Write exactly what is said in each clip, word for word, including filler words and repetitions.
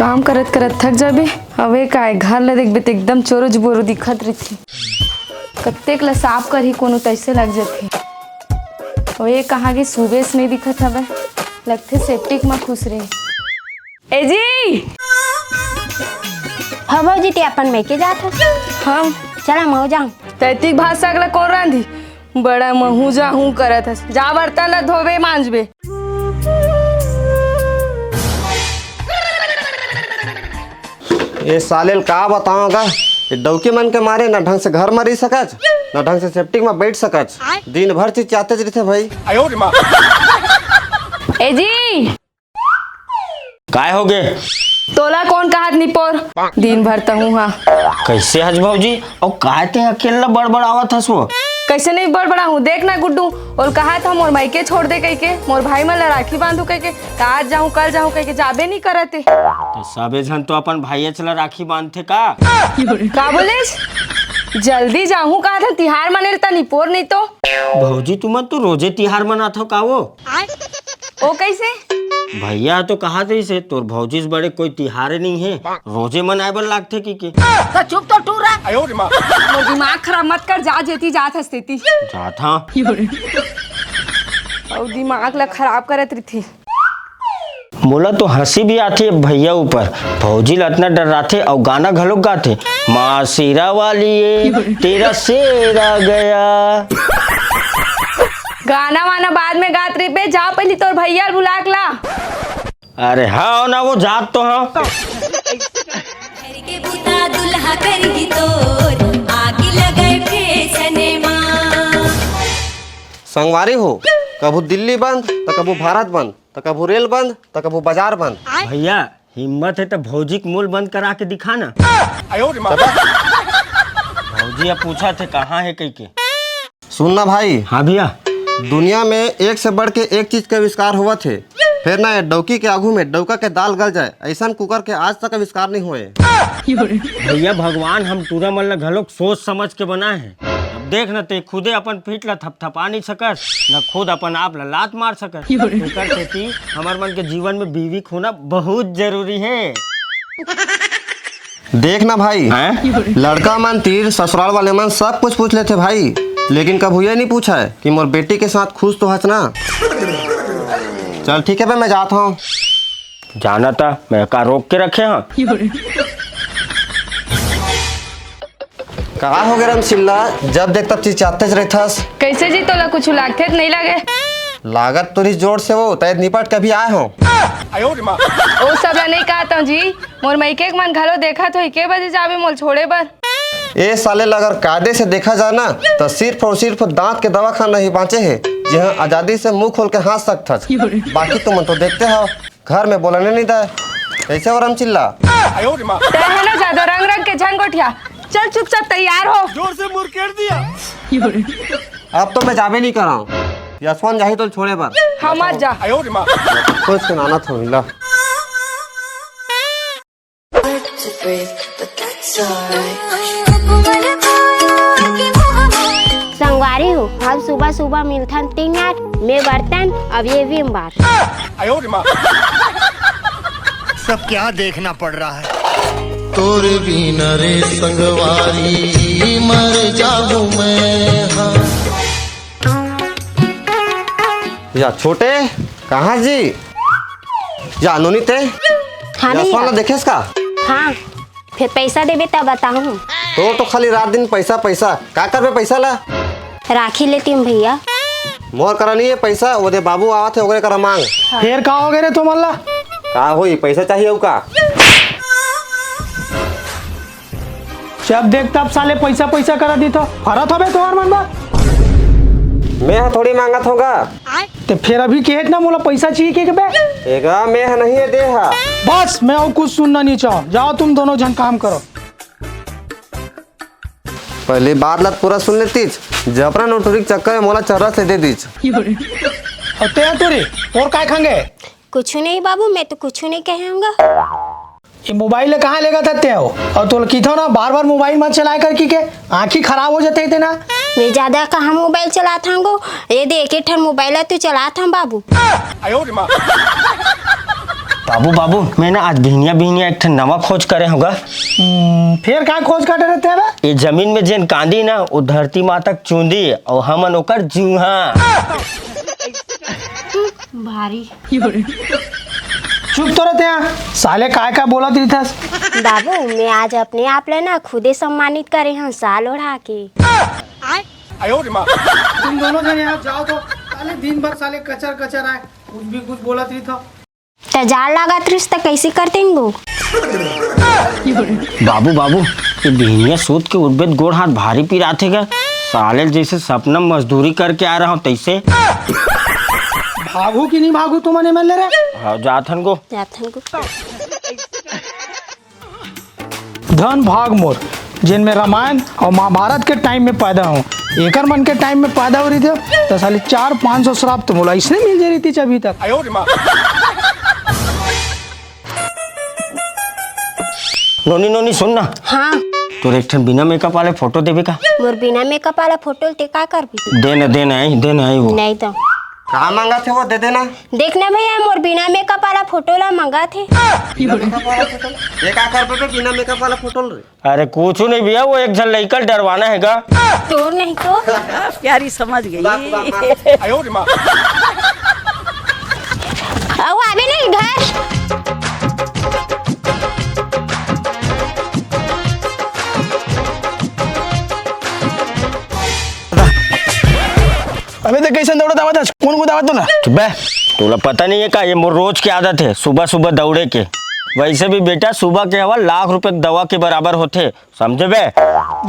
काम करत करत थक जाबे। अबे काय, घर ल देखबे त एकदम चोरो जुबोरो दिखत रहिथे। कत्तेक ल साफ करही कोनो, तइसे लग जथे। अबे कहाँ गे, सुबेश नइ दिखत हवय, लगथे सेप्टिक म खुसरे। ए जी। हाँ भौजी, ते अपन मइके जात हस? हाँ। चला, मऊ जाऊँ। तैतिक भात साग ला कोन रांधी? बड़ा महू जाहू करत हस। जा बर्तन ला धोबे, मांजबे। ए साले ल का बतावं गा, ये डौकी मन के मारे न ढंग से घर म रहि सकच, न ढंग से सेप्टिक म बइठ सकच। दिन भर चिचियातेच रहिथे भाई। ए जी। काय होगे? तोला कोन कहत निपोर? दिन भर तहूं हा। कइसे हस भौजी? अउ काय ते अकेल्ला बड़बड़ावत हस वो? कइसे नइ बड़बड़ाहूं? देख ना गुड्डू, ओला कहत हंव मोर मइके छोड़ दे कहिके, मोर भाई मन ला राखी बांधहूं कहिके, त आज जाहूं, कल जाहूं कहिके जाबे नइ करत हे। त सबे झन तो अपन भाईच ला राखी बांधथे का? का बोलेस? जल्दी जाहूं कहत हंव, तिहार मने ल त निपोर नइ तो। भौजी, तुमन तो रोजे तिहार मनाथव का वो? ओ कइसे? भैया तो कहत रहिसे, तोर भौजी से बड़े कोई तिहारे नइ हे, रोजे मनाए बर लागथे कहिके। त चुप तो टूरा। मोर दिमाग खराब मत कर, जा जेती जात हस तेती। जात हंव। अउ दिमाग ला खराब करत रहिथे। मोला तो हंसी भी आथे भैया ऊपर, भौजी ला अतना डर्राथे अउ गाना घलोक गाथे, माँ शेरा वाली ये, तेरा शेर आ गया। गाना वाना बाद में गात रहिबे, जा पहिली तोर भैया ल बुला के ला। अरे हव ना, वो जात तो हंव। घर के बूता दुल्हा करही तोर, आगी लगय फैसने मा। संगवारी हो, कभू दिल्ली बंद, त कभू भारत बंद, त कभू रेल बंद, त कभू बाजार बंद। भैया, हिम्मत हे त भौजी के मुल बंद करा के दिखा ना। भौजी अब पूछत हे कहाँ हे कहिके। सुन ना भाई। हाँ भैया। दुनिया में एक से बढ़ के एक चीज के आविष्कार होवत हे, फेर ना ये डौकी के आगू में डौका के दाल गल जाए, अइसन कुकर के आज तक आविष्कार नइ होए। भैया, भगवान हम टूरा मन ला घलोक सोच समझ के बनाए हे। अब देख न, ते खुदे अपन पीठ ला थपथपा नइ सकस, न खुद अपन आप ला लात मार सकस। एकर सेती हमर मन के जीवन में बीवी होना बहुत जरूरी हे। देख ना भाई, हैं? लड़का मन तीर ससुराल वाले मन सब कुछ पूछ लेथे भाई, लेकिन कभू ये नइ पूछय कि मोर बेटी के साथ खुश तो हस ना। चल ठीक हे बे, मैं जात हंव। जाना त मैं का रोक के रखे हंव? का होगे रमसिल्ला, जब देख तब चिचियातेच रहिथस। कइसे जी, तोला कुछु लागथे त नइ लागे? लागत तो रहिस जोर से वो, तैं निपट के अभी आए हंव। ओ सब ला नइ कहत हंव जी, मोर मइके के मन घलो देखत होही, के बजे जाबे मोला छोड़े बर? ए साले ला अगर कायदे से देखा जाए ना, त सिर्फ अउ सिर्फ दांत के दवाखाना ही बांचे हे, जिहां आजादी से मुंह खोल के हंस सकथस। बाकी तुमन तो देखते हव, घर में बोलने नइ दय। कइसे हो रमचिल्ला? तैं हे ना ज्यादा रंग रंग के झन गोठिया। चल चुपचाप तैयार हो। जोर से मुरकेट दिया। अब तो मैं जाबे नइ करंव। यशवंत जाही तो छोड़े बर। हाँ, मत जा। सोच के नाना थोड़ी ला। संगवारी हो, हम सुबह सुबह मिलथन तीन आठ, मैं बर्तन, अब ये विम बार। सब क्या देखना पड़ रहा है। तोरे बिना रे संगवारी मर जाहूं मैं, हाँ। या छोटे, कहाँ जी? या नोनी ते? हाँ या भैया। सोना देखेस का? हाँ, फिर पैसा देबे तब बताहूँ। तो, तो खाली रात दिन पैसा, पैसा। का करबे पैसा ला? राखी लेतिम भैया। मोर करा नइ हे पैसा, ओदे बाबू आवत हे, ओकरे करा मांग। फेर का होगे रे तुमन ला? का होई, पैसा चाहिए अउ का? जब देख तब साले पैसा पैसा करा दिथो, फरत हवे तुंहर मन बर। मैं ह थोड़ी मांगत हों गा। ते फेर अभी केहेत ना मोला पैसा चाहिए के बे? एगा मैं ह नहीं हे दे हा। बस, मैं अउ कुछ सुनना नइ चाहंव। जाओ तुम दोनों झन काम करो। पहली बात ला पूरा सुन लेतिच, जबरन नोटरी के चक्कर में मोला चरस ले दे दिच। अउ ते ह टूरी, तोर काय खांगे? कुछु नहीं बाबू, मैं तो कुछु नहीं कहे हूँगा। ये मोबाइल ले कहाँ लेगत हस ते हो? अउ तोला किथों ना बार बार मोबाइल मत चलाए कर कहिके, आँखी खराब हो जाथे ते ना। मैं ज्यादा कहाँ मोबाइल चलात हंव गो? ये दे, एक ठन मोबाइल ला तो चलात हंव बाबू। बाबू, बाबू, मैं ना आज बिहनिया बिहनिया एक ठन नवा खोज करे हूँ गा। हम्म, फेर का खोज काटे रहिथे बे? ये जमीन में जेन कांदी ना, वो धरती माता के चूंदी, अउ हमन ओकर जूहा। भारी। चुप तो रहिथे, साले काय काय बोलत रहिथस। बाबू, मैं आज अपने आप ले ना खुदे सम्मानित करे हूँ, साल ओढ़ा के। तुम दोनों जन यहाँ जाओ तो, साले दिन भर साले कचर कचर आए, कुछ भी कुछ बोलत रहिथो। त जाड़ लागत रिस त कइसे करतेन गो? बाबू, बाबू, ये बिहनिया सूत के उठबे त गोड़ हाथ भारी पिराथे गा। साले जइसे सपना म मजदूरी करके आ रहा हूँ तइसे। भागू कि नहीं भागू तुमन एमएलए रे? हाँ, जाथन गो। जाथन गो। धन भाग मोर, जेन में रामायण अउ महाभारत के टाइम में पैदा हूँ। एकर मन के टाइम में पैदा हो रहिथे, त साले चार पाँच सौ श्राप तो मोला इसने मिल जाए रहिथे अभी तक। नोनी, नोनी, सुन ना। हाँ। तोर एक ठन बिना मेकअप वाले फोटो देबे का? मोर बिना मेकअप वाला फोटो ते का करबी? दे ना, दे ना, आई, दे ना, आई वो। नहीं तो। का मांगत हे वो, दे देना। देख ना भैया, मोर बिना मेकअप वाला फोटो ला मांगत हे। बिना मेकअप वाला फोटो? ये का करबे बे बिना मेकअप वाला फोटो ल रे? अरे कुछ नहीं भैया, वो एक झन लइका ल डरवाना हे गा। तोर नहीं तो। प्यारी समझ गई। उदास, उदास, उदास। अउ आबे नहीं घर। अबे देख कइसन दौड़त आवत हस, कोन कुदावत तोला? बे, तोला पता नहीं है का, ये मोर रोज के आदत है सुबह सुबह दौड़े के। वैसे भी बेटा, सुबह के हवा लाख रुपए के दवा के बराबर होथे, समझे बे?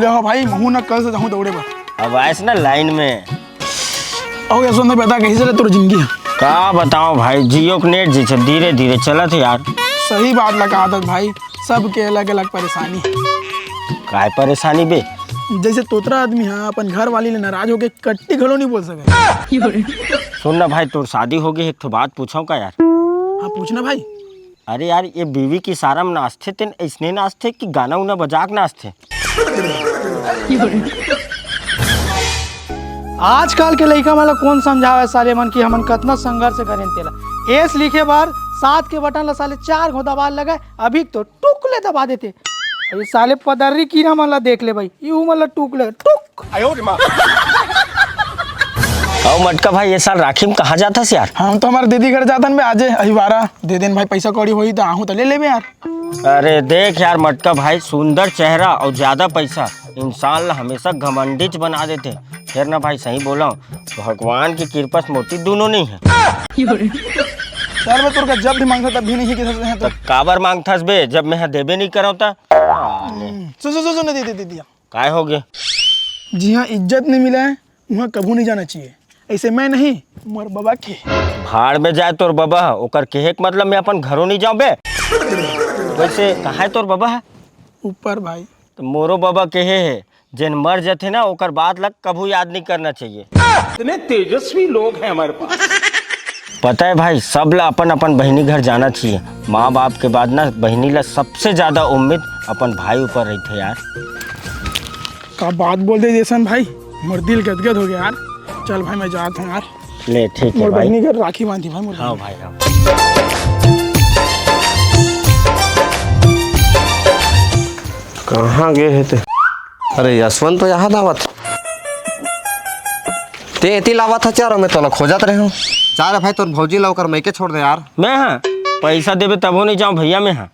ले हो भाई, महू ना कल से जाहूँ दौड़े बर। अब आयस ना लाइन में। अउ यशवंत, बता कइसे चलत तोर जिंदगी? का बताओ भाई, जियो के नेट जइसे धीरे धीरे चलत हे यार। सही बात ला कहा था भाई, सबके अलग अलग परेशानी। काय परेशानी बे? जइसे तोतरा आदमी ह अपन घर वाली ले नाराज होके कट्टी घलो नहीं बोल सके। सुन ना भाई, तोर शादी हो गई, एक ठो बात पूछो का यार? हाँ पूछ ना भाई। अरे यार, ये बीवी के इशारा में नाचथे तेन अइसने नाचथे कि गाना उना बजा के नाचथे? आजकल के लइका मन ला कोन समझावे साले मन कि हमन कतना संघर्ष करेन तेला। एस लिखे बर सात के बटन ला साले चार घो दबा लगे, अभी तो टुक ले दबा देथे। अरे साले पदर्री कीरा मन ला देख ले भाई, यू मन ला टुक ले, टुक। अउ मटका भाई, ये साल राखी में कहाँ जाथस यार? हम तो हमर दीदी घर जाथन बे आजे, अहिवारा। दे देन भाई, पैसा कौड़ी होही त आहूँ त ले लेबे यार। अरे देख यार मटका भाई, सुंदर चेहरा अउ ज्यादा पैसा इंसान ला हमेशा घमंडीच बना देथे। फेर ना भाई, सही बोला, भगवान की कृपा से मोती दोनों नहीं है। चल बे, तोर का जब भी मांगता तब भी नहीं किथस तो। काबर मांगथस बे, जब मैं देबे नहीं करव त? सुन, सुन, सुन, सुन, दे, दे, दे दिया। काय हो गया? जिहाँ इज्जत नहीं मिला है, वहाँ कभू नहीं जाना चाहिए। ऐसे मैं नहीं, मोर बबा के। भाड़ में जाए तोर बबा ह, ओकर कहे के मतलब मैं अपन घरों नहीं जाऊं बे। वैसे कहाँ है तोर बबा ह? ऊपर भाई। तो मोरो बबा कहे है, जेन मर जथे ना, ओकर बात ला कभू याद नहीं करना चाहिए। इतने तेजस्वी लोग हैं हमारे पास। पता है भाई, सब ला अपन अपन बहिनी घर जाना चाहिए। माँ बाप के बाद ना बहिनी ला सबसे ज्यादा उम्मीद अपन भाई ऊपर रहिथे यार। का बात बोल दे जैसन भाई, मोर दिल गदगद हो गया यार। चल भाई, मैं जात हूँ यार। ले ठीक है मोर भाई। बहिनी घर राखी बांधी भाई, मोर हाँ बहिनी। भाई, हाँ। कहाँ गए है ते? अरे यशवंत तो याद आवत। ते एती लावत ह चारो, मैं तोला खोजत रहे हूँ। चार भाई, तोर भौजी ला ओकर मइके छोड़ दे यार। मैं हाँ, पैसा देबे तभो नहीं जाऊँ भैया मैं हाँ।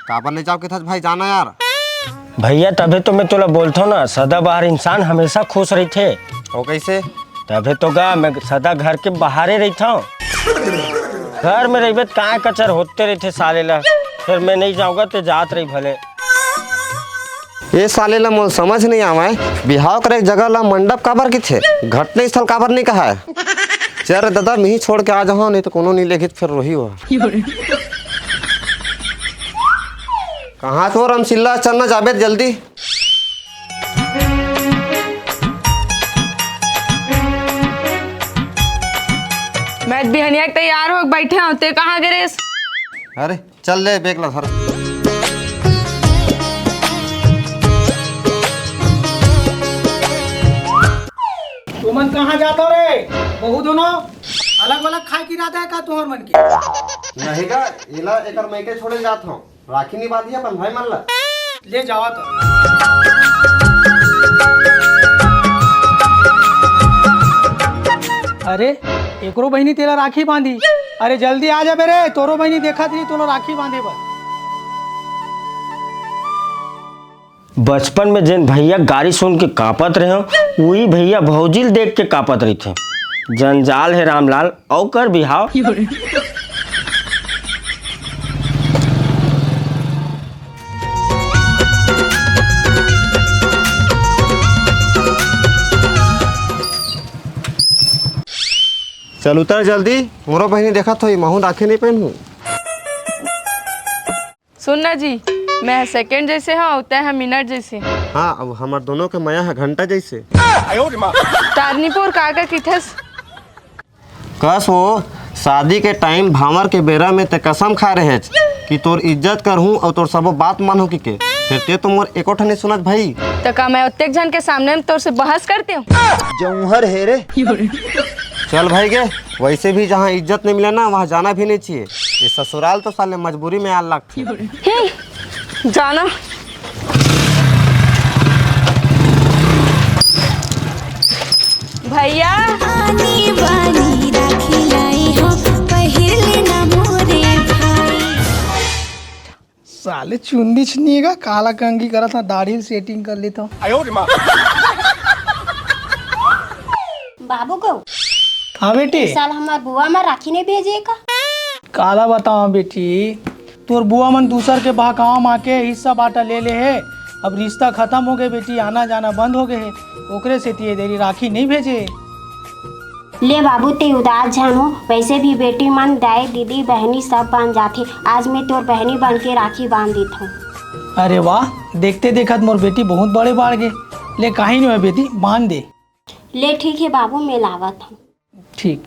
काबर नहीं जाओ किथस भाई, जाना यार। भैया तभे तो मैं तोला बोलथो ना, सदाबहार इंसान हमेशा खुश रहिथे। वो कैसे? तभे तो गा, मैं सदा घर के बाहरे रहिथो। घर में रहिबे त काय कचर होते रहिथे साले ला। फिर मैं नहीं जाऊँगा तो जात रही भले। ए साले ला मोर समझ नहीं आवय, बिहाव करे के जगह ला मंडप काबर किथे, घटना स्थल काबर नहीं कहाय? चल रे दादा, मिही छोड़ के आ जाओ, नहीं तो कोनो नहीं लेगित फिर रोही हो। कहाँ तो रमसिल्ला, चल ना जाबे जल्दी। मैं बिहनिया के तैयार हो बैठे हूँ, ते कहाँ गिरेस? अरे चल ले, बेग ला धर। तुमन कहाँ जात हो रे? बहू दोनों अलग अलग खाए की इरादा है का तुहर मन के? नहीं गा, एला एकर मइके छोड़े जात हंव। राखी नहीं बांधी अपन भाई मन ला। ले जावा तो। अरे, एकरो बहिनी तेला राखी बांधी। अरे, जल्दी आ जाबे रे, तोरो बहिनी देखत रही तोला राखी बांधे बर। बचपन में जेन भैया गारी सुन के कांपत रहेंव, उही भैया भौजी ल देख के कांपत रहिथे। जंजाल हे रामलाल, अउ कर बिहाव। चल उतर जल्दी, मोरो बहिनी देखत होही, महूं राखी नहीं पहनहूं। सुन ना जी, मैं सेकंड जैसे हंव, तैं ह मिनट जैसे। हाँ, अब हमर दोनों के मया ह घंटा जैसे। तारनीपुर का का किथस? कस वो, शादी के टाइम भांवर के बेरा में ते कसम खा रहेच कि तोर इज्जत करहूं अउ तोर सबो बात मानहूं किके। फिर ते तो मोर एको ठन नहीं सुनत भाई। तो का मैं ओतेक झन के सामने में तोर से बहस करते हंव? जौहर हे रे। चल भाई गे, वैसे भी जहाँ इज्जत नहीं मिले ना, वहाँ जाना भी नहीं चाहिए। ये ससुराल तो साले मजबूरी में आल लगथे। हम्म, जाना। भैया। आनी बानी राखी लाई हो, पहिर लेना मोरे भाई। साले चुंदी छनी का काला कंघी करत हा, दाढ़ी सेटिंग कर लेता हूँ। बाबू को हाँ बेटी। इस साल हमार बुआ मा राखी नहीं भेजे का? काला बताओ बेटी, तोर बुआ मन दूसर के बहकावा मा के हिस्सा बांटा ले ले हे। अब रिश्ता खत्म हो गए बेटी, आना जाना बंद हो गए हे, ओकरे सेती ये देरी राखी नहीं भेजे। ले बाबू, ते उदास झन हो, वैसे भी बेटी मन दाई, दीदी, बहनी सब बन जाथे। आज मैं तोर बहनी बन के राखी बांध देत हूँ। अरे वाह, देखते देखत मोर बेटी बहुत बड़े बाढ़ गे। ले, काहीं नहीं होय बेटी, बांध दे। ले ठीक है बाबू, मैं लावत हूँ। ठीक।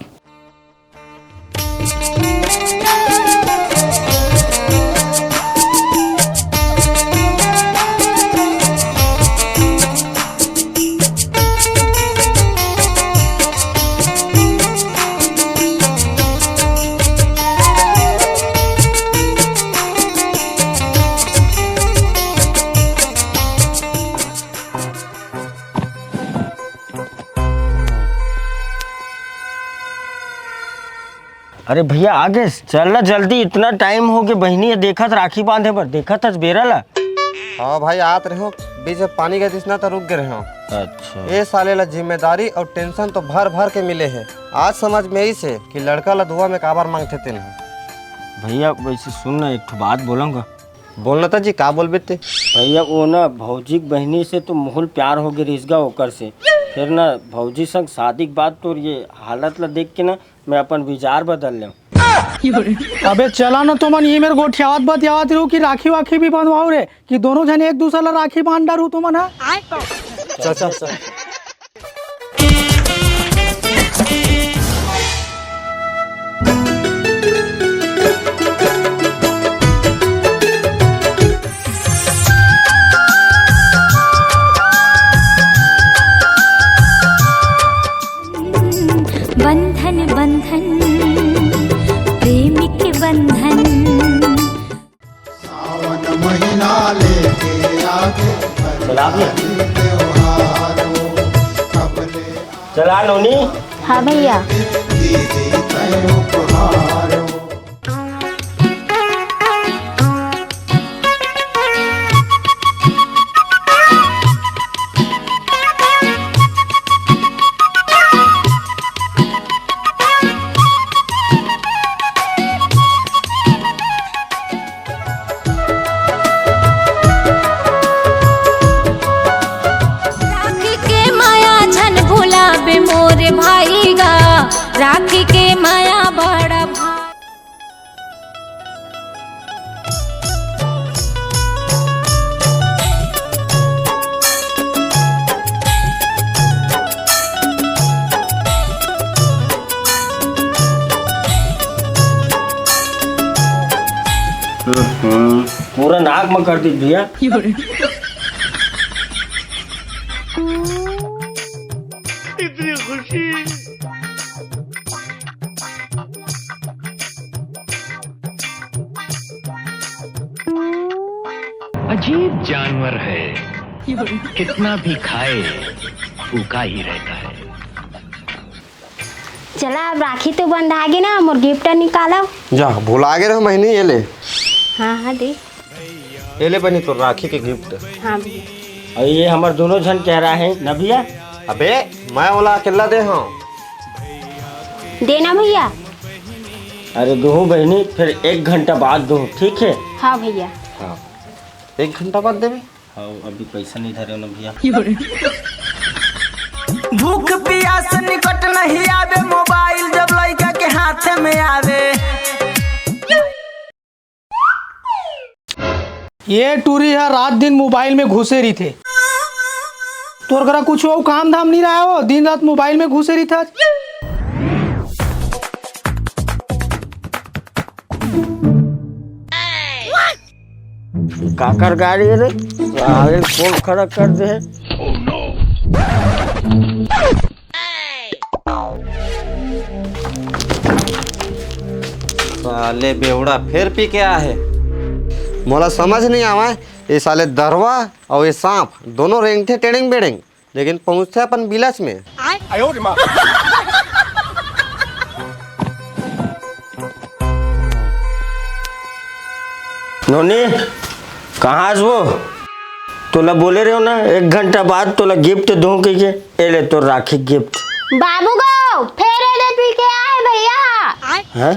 अरे भैया, आ गेस? चल ना जल्दी, इतना टाइम हो गए बहिनी ह देखत राखी बांधे बर, देखत हस बेरा ला। हाँ भाई, आत रहेंव, बीच में पानी गिर दिस ना त रुक गे रहेंव। अच्छा। ए साले ला जिम्मेदारी अउ टेंशन तो भर भर के मिले हे। आज समझ में आइस हे कि लड़का ला दुआ में काबर मांगथे तेन ह। भैया वैसे सुन ना, एक ठो बात बोलंव गा। बोल ना ता जी, का बोलबे ते? भैया, वो ना भौजी के बहिनी से तो मोहल प्यार हो गए रिहिस गा ओकर से। फिर ना भौजी संग शादी के बाद तोर ये हालत ला देख के ना मैं अपन विचार बदल लेंव। अबे चला ना तुमन, ये मेर गोठियावत बतियावत रहू कि राखी वाखी भी बंधवाओ रे, कि दोनों झन एक दूसर ला राखी बांध डारू तुमन, हाँ? चल, चल, चल। बंधन, बंधन, प्रेम के बंधन। सावन महीना लेके आगे चला भी। त्योहारों, कब ले चला नोनी। हाँ भैया। दीदी तय उपहारों। राखी के माया झन भुलाबे मोरे भाई गा, राखी के माया बड़ा भाई। हम्म, पूरा नाक में कर दी भैया। इतनी खुशी। अजीब जानवर है, कितना भी खाए, भूखा ही रहता है। चला, अब राखी तो बंधा गे ना, मोर गिफ्ट निकालो। जा, भुला गे रहो बहिनी, ये ले। हाँ, हाँ, दे। ये ले बहिनी, तोर राखी के गिफ्ट। हाँ भैया। अउ ये हमर दोनों झन के हरा हे ना भैया। अबे, मैं ओला अकेला दे हूँ। देना भैया। अरे दूहूँ बहिनी, फिर एक घंटा बाद दूहूँ, ठीक है? हाँ भैया। हाँ, एक घंटा बाद देबे। हाँ, अभी पैसा नहीं धरे ना भैया। भूख पियास निकट नहीं आवे, मोबाइल जब लइका के हाथ में आवे। ये टूरी ह रात दिन मोबाइल में घुसे रहिथे। तोर करा कुछ अउ काम धाम नहीं रहा हो, दिन रात मोबाइल में घुसे रहिथे। काकर गाड़ी रे, आगे कौन खड़ा कर दे है? साले बेवड़ा फेर पी के आ हे। मोला समझ नहीं आवा, ये साले दरवा अउ ये सांप दोनों रेंगथे टेड़ेंग बेड़ेंग, लेकिन पहुंचथे अपन बिलच में। नोनी, कहाँ हस वो? तोला बोले रहे हो ना, एक घंटा बाद तोला गिफ्ट दूँ कहिके। ए ले तोर राखी गिफ्ट। बाबू गो, फेर ए दे पी के आए भैया। हैं?